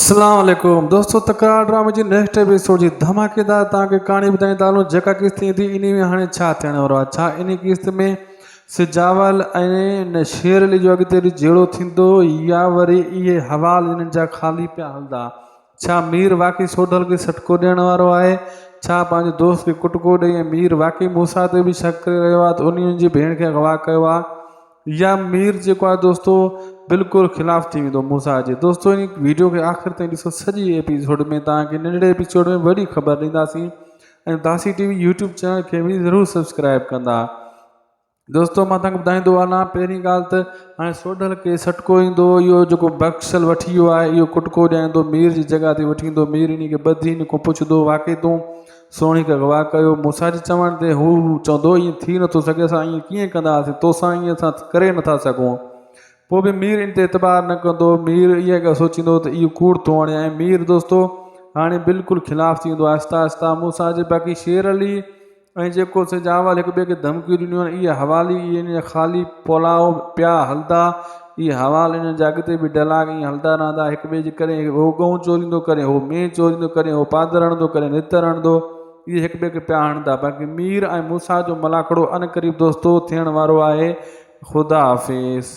اسلام عليڪم دوستو تڪرار ڊرامي جي نيڪسٽ ايپيسوڊ جي ڌماڪيدار توهان کي ڪهاڻي ٻڌائيندا هلون جيڪا قسط ايندي انهي ۾ هاڻي ڇا ٿيڻ وارو آهي ڇا انهي قسط ۾ سجاول ۽ ان شير علي جو اڳتي هلي جهيڙو ٿيندو يا وري اهي حوال انهن جا خالي پيا هلندا ڇا مير واقعي سوڍل کي سٽڪو ڏيڻ وارو آهي ڇا پنهنجي دوست کي ڪٽڪو ڏئي ۽ مير واقعي موسيٰ تي به شڪ ڪري رهيو آهي ته انهي ان جي ڀيڻ کي اغوا ڪيو آهي يا مير جيڪو آهي دوستو بلڪل خلاف ٿي ويندو موسيٰ جي دوستو ان ويڊيو کي آخر تائين ڏسو سڄي ايپيسوڊ ۾ توهان کي ننڍڙي ايپيسوڊ ۾ وڏي خبر ڏينداسين ۽ داسي ٽي وي يوٽيوب چينل کي به ضرور سبسڪرائب ڪندا دوستو مان توهان کي ٻڌائيندو هلان پهرين ڳالهه ته هاڻي سوڍل کي سٽڪو ايندو اهو جيڪو بخشل وٺي ويو آهي اهو ڪٽڪو ڏيائيندو مير جي جڳهه تي وٺي ايندو مير ان کي ٻڌي ان کان پڇندو واقعي تون سهڻي کي اغوا ڪيو. موسيٰ جي چوڻ تي هو چوندو، ائين ٿي نٿو سگهي، اسان ائين ڪيئن ڪنداسين، توسان ائين اسان ڪري نٿا سگهون. پوء به مير ان تي اعتبار نه ڪندو. مير اها ڳالهه سوچيندو ته اهو ڪوڙ ٿو هڻي ۽ مير دوستو هاڻي بلڪل خلاف ٿي ويندو آهستي آهستي موسيٰ جي باقي شير علي ۽ جيڪو سجاول هڪ ٻئي کي ڌمڪيون ڏنيون آهن اهي حوالي اهي انهن جا خالي پلاء پيا هلندا اهي حوال انهن جا اڳتي به ڊلاگ ائين هلندا رهندا هڪ ٻئي جي ڪڏهن هو ڳئون چوريندو ڪڏهن هو مينهن چوريندو ڪڏهن هو پادر هڻندو ڪڏهن نتر هڻندو اهي هڪ ٻئي کي پيا هڻندا باقي مير ۽ موسيٰ جو ملاکڙو عنقريب دوستو ٿيڻ وارو آهي خدا حافظ.